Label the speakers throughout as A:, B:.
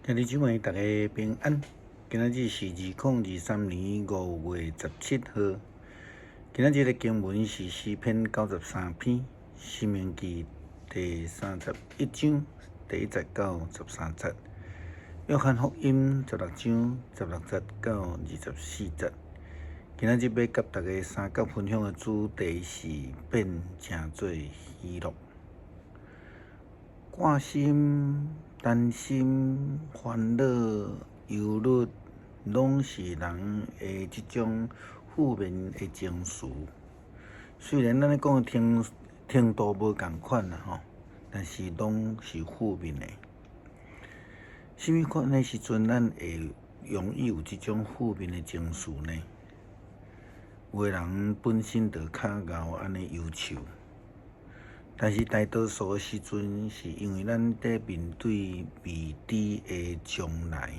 A: 兄弟姊妹，大家平安。今仔日是2023年5月17號。今仔日的經文是詩篇93篇，申命記第31章第1節到13節，約翰福音16章16節到24節。今仔日欲佮大家相佮分享的主題是變成做喜樂。掛心、擔心、煩惱、憂慮，攏是人的這種負面的情緒。雖然咱咧講的程度無仝款啦吼，但是攏是負面的。啥物款的時陣，咱會容易有這種負面的情緒呢？有的人本身就較𠢕按呢憂愁。但是大多數的時陣，是因為咱佇面對未知的將來，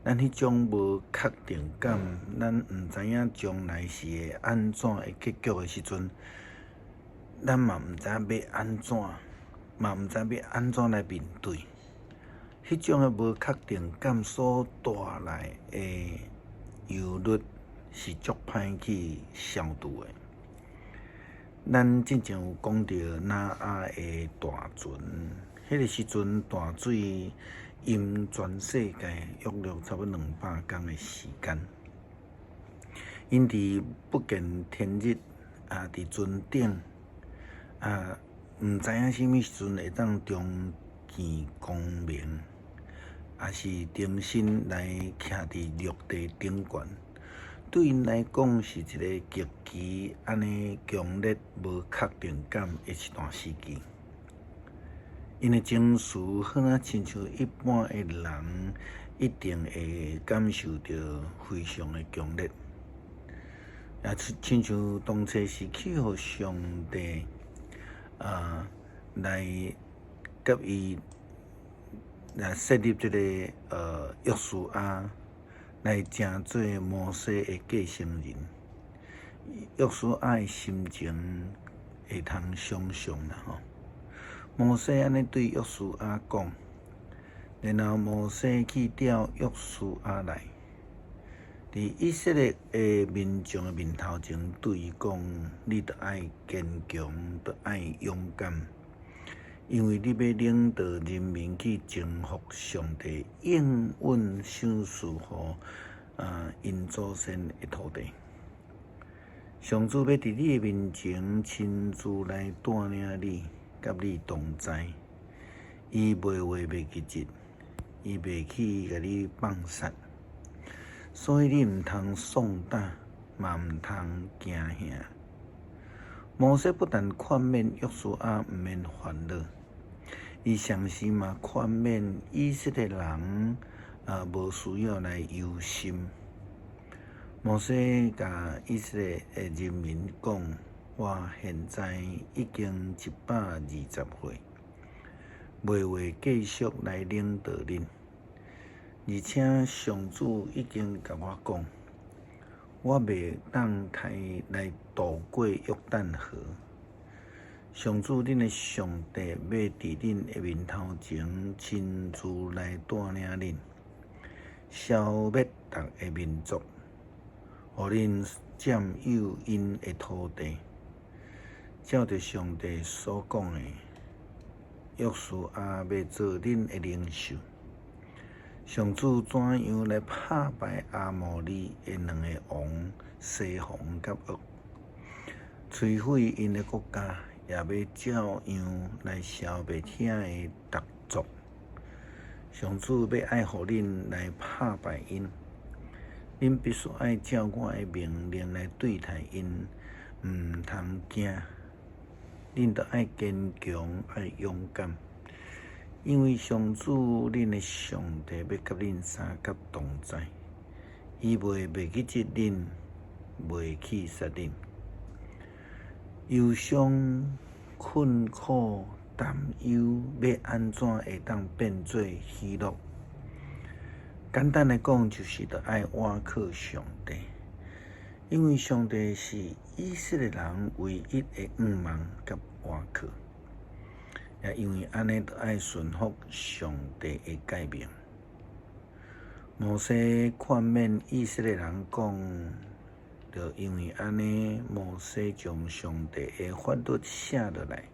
A: 咱彼種無確定感，咱毋知影將來是會按怎的結局的時陣，咱嘛毋知影欲按怎，嘛毋知欲按怎來面對。彼種的無確定感所帶來的憂慮，是足歹去消除的。咱進前有講著挪亞的大船，彼個時陣大水淹全世界，約略差不多200工的時間。𪜶佇不見天日啊，佇船頂啊，毋知影啥物時陣會當重見光明，抑是重新來徛佇陸地頂懸。對𪜶來講是一个極其按呢強烈無確定感的一段時期。𪜶的情緒好若親像一般的人，一定會感受著非常的強烈。也親像當初是去予上帝啊來佮伊來設立這个約書亞，來成做摩西的繼承人，約書亞的心情會通想像啦吼。摩西按呢對約書亞講，然後摩西去召約書亞來，佇以色列的民眾的面頭前對伊講：你著愛堅強，著愛勇敢，因為你欲領導人民去征服上帝應允賞賜予𪜶祖先的土地。上主欲佇你的面前親自來帶領你，佮你同在。伊袂畫袂記日，伊袂去共你放殺，所以你毋通喪膽，嘛毋通驚嚇。摩西不但勸勉約書亞毋免煩惱，伊同時嘛勸勉以色列人啊，無需要來憂心。摩西共以色列的人民講：我現在已經120歲，袂話繼續來領導恁，而且上主已經共我講，我袂當開來渡過約旦河。上主恁的上帝欲佇恁的面頭前親自來帶領恁，消滅逐个民族，予恁佔有𪜶的土地。照著上帝所講的，約書亞欲做恁的領袖。上主怎樣來拍敗亞摩利的兩个王西宏佮噩，摧毀𪜶的國家，也欲照樣來消滅遐的逐族。上主欲愛予恁來拍敗𪜶，恁必須愛照我的命令來對待𪜶，毋通驚。恁著愛堅強，愛勇敢。因為上主恁的上帝欲佮恁相佮同在，伊袂袂記得恁，袂去殺恁。憂傷、困苦、擔憂，欲按怎會當變做喜樂？簡單來講，就是著愛倚靠上帝，因為上帝是以色列人唯一的向望佮倚靠。也因為按呢，著愛順服上帝的誡命。摩西勸勉以色列人講，就因為按呢，摩西將上帝的法律寫落來，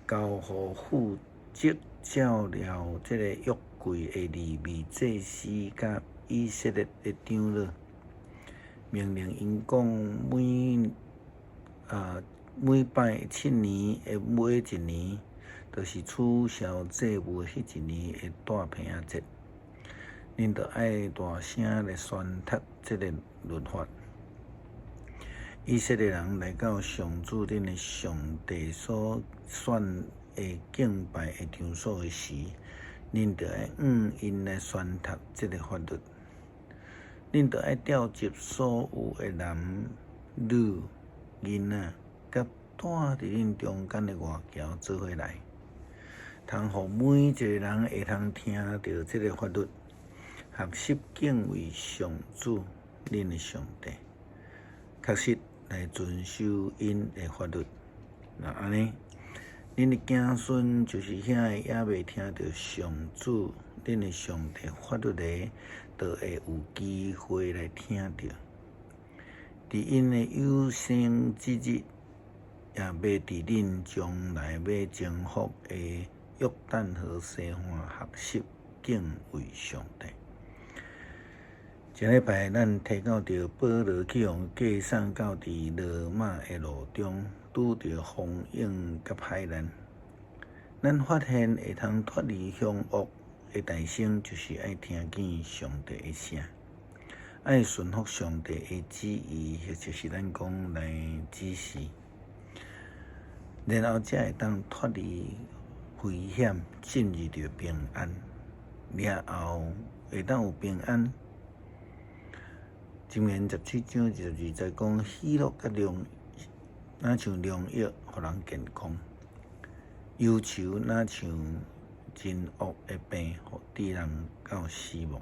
A: 交予負責照料這个約櫃的利未祭司佮以色列的長老，命令𪜶講每擺7年的尾一年，就是取消祭物的彼一年的大棚仔節，恁著愛大聲來宣讀這个律法。以色列人來到上主恁的上帝所選的敬拜的場所的時，恁著愛向𪜶來宣讀這个法律。恁著愛召集所有的男女囡仔，佮住佇恁中間的外僑做伙來，通予每一個人會通聽著這个法律，學習敬畏上主恁的上帝，確實來遵守𪜶的法律。若按呢，恁的子孫就是遐个猶未聽著上主恁的上帝法律的，就會有機會來聽著。佇𪜶的有生之日，也欲佇恁將來欲征服的約旦河西岸學習敬畏上帝。前禮拜咱提到著保羅去予寄送到佇羅馬的路中，拄著風湧佮海難。咱發現會通脫離兇惡的代生，就是愛聽見上帝的聲，愛順服上帝的旨意，或者是咱講來指示，然後才會當脫離危險，進入著平安。了後會當有平安。箴言17章22節講，喜樂佮良，若像良藥，予人健康；憂愁若像真惡的病，予致人到死亡。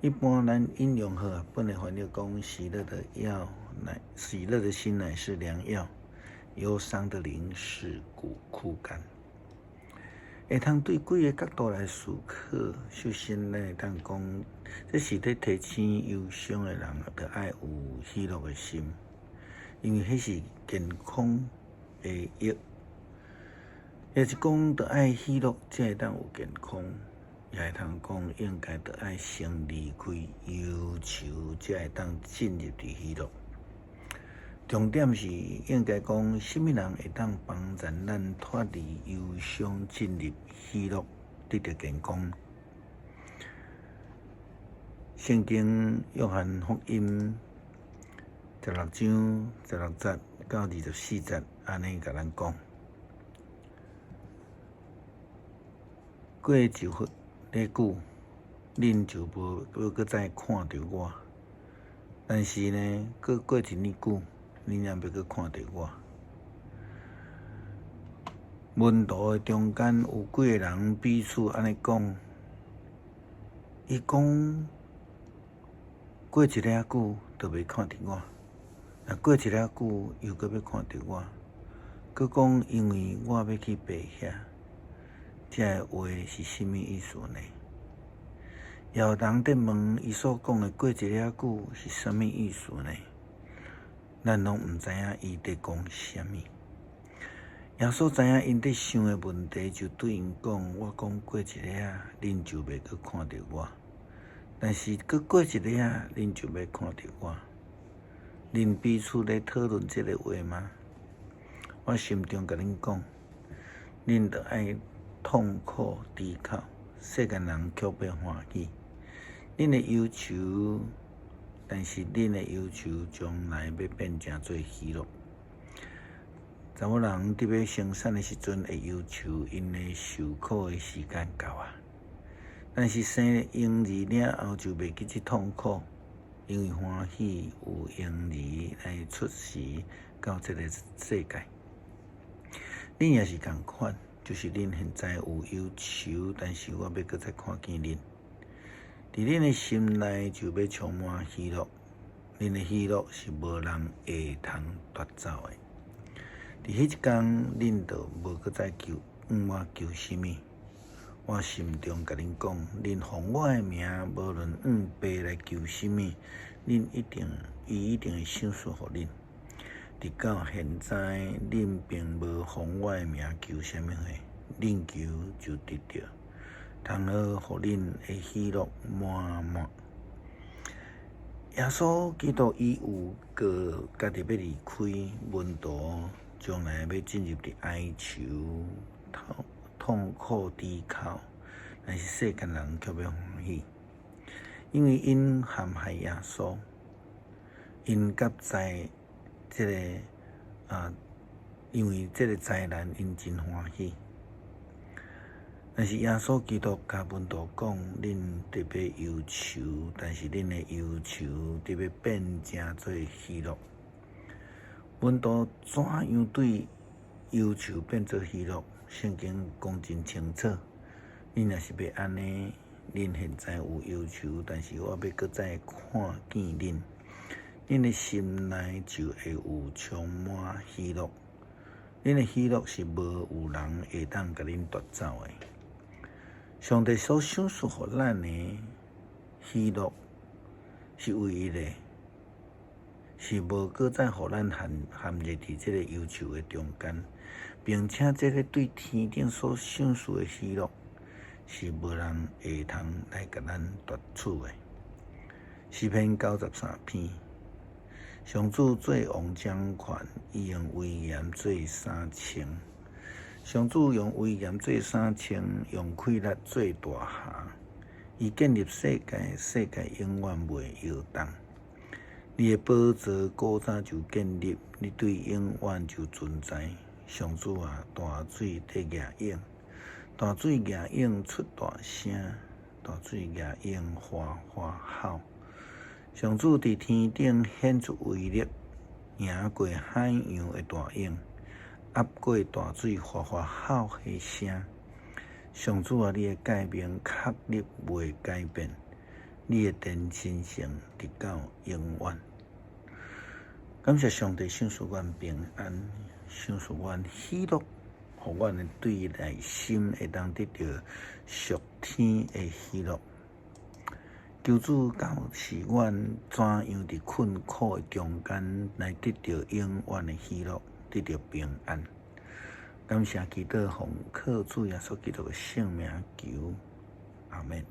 A: 一般咱引用和合本的翻譯講，喜樂的藥乃喜樂的心乃是良藥，憂傷的靈使骨枯乾。會通對幾个角度來思考。首先，咱會當講，這是咧提醒憂傷的人，著愛有喜樂的心，因為彼是健康的藥。也是講，著愛喜樂，才會當有健康。也會通講，應該著愛先離開憂愁，才會當進入佇喜樂。重點是應該講，啥物人會當幫助咱脫離憂傷，進入喜樂，得著健康？聖經約翰福音16章16節到24節，按呢共咱講。過一忽仔久，恁就無欲閣再看著我。但是呢，閣過一爾久，恁也欲閣看著我。門徒的中間有幾個人彼此按呢講，伊講過一下久就袂看著我，若過一下久又閣欲看著我，閣講因為我欲去爸遐，這個話是啥物意思呢？也有人佇問伊所講的過一下久是啥物意思呢？咱攏毋知影伊佇講啥物。耶穌知影𪜶佇想的問題，就對𪜶講：我講過一下，恁就袂閣看著我；但是閣過一下，恁就欲看著我。恁彼此咧討論這个話嗎？我心中共恁講，恁著愛痛苦低哭，世間人卻欲歡喜。恁的憂愁，但是恁的憂愁將來欲變成做喜樂。查某人佇欲生產的時陣會憂愁，𪜶的受苦的時間到啊。但是生嬰兒了後就袂記這痛苦，因為歡喜有嬰兒來出世到這个世界。恁也是仝款，就是恁現在有憂愁，但是我欲閣再看見恁。佇恁的心內就欲充滿喜樂，恁的喜樂是無人會通奪走的。佇彼一工，恁就無閣再求，向我求啥物。我心中共恁講，恁奉我的名，無論向爸來求啥物，恁一定，伊一定會賞賜予恁。直到現在，恁並無奉我的名求啥物貨，恁求就得著，通好予恁的喜樂滿滿。耶穌基督伊預告家己欲離開，門徒將來欲進入佇哀愁、痛痛苦低口，但是世間人卻欲歡喜，因為𪜶陷害耶穌，𪜶佮在這个啊，因為這个災難，𪜶真歡喜。但是耶穌基督共門徒講：恁特別憂愁，但是恁的憂愁得欲變成做喜樂。門徒怎樣對憂愁變做喜樂？聖經講真清楚。恁若是欲按呢，恁現在有憂愁，但是我欲閣再看見恁，恁的心內就會有充滿喜樂。恁的喜樂是無有人會當共恁奪走的。上帝所賞賜予咱的喜樂是唯一的，是無閣再予咱陷陷入佇這个憂愁的中間，並且這个對天頂所賞賜的喜樂是無人會通來共咱奪取的。詩篇93篇，上主做王掌權，伊用威嚴做衫穿。上主用威嚴做衫穿，用氣力做大箬。伊建立世界，世界永遠袂搖動。你的寶座古早就建立，你對永遠就存在。上主啊，大水佇舉湧，大水舉湧出大聲，大水舉湧嘩嘩吼。上主佇天頂顯出威力，贏過海洋的大湧，壓過大水嘩嘩吼的聲。上主啊，你的誡命確立袂改變，你的虔誠性直到永遠。感謝上帝賞賜阮平安，賞賜阮喜樂，予阮的對內心會當得著屬天的喜樂。求主教示阮怎樣佇困苦的中間來得著永遠的喜樂，得著平安。感謝祈禱奉靠主耶穌基督的聖名求，阿們。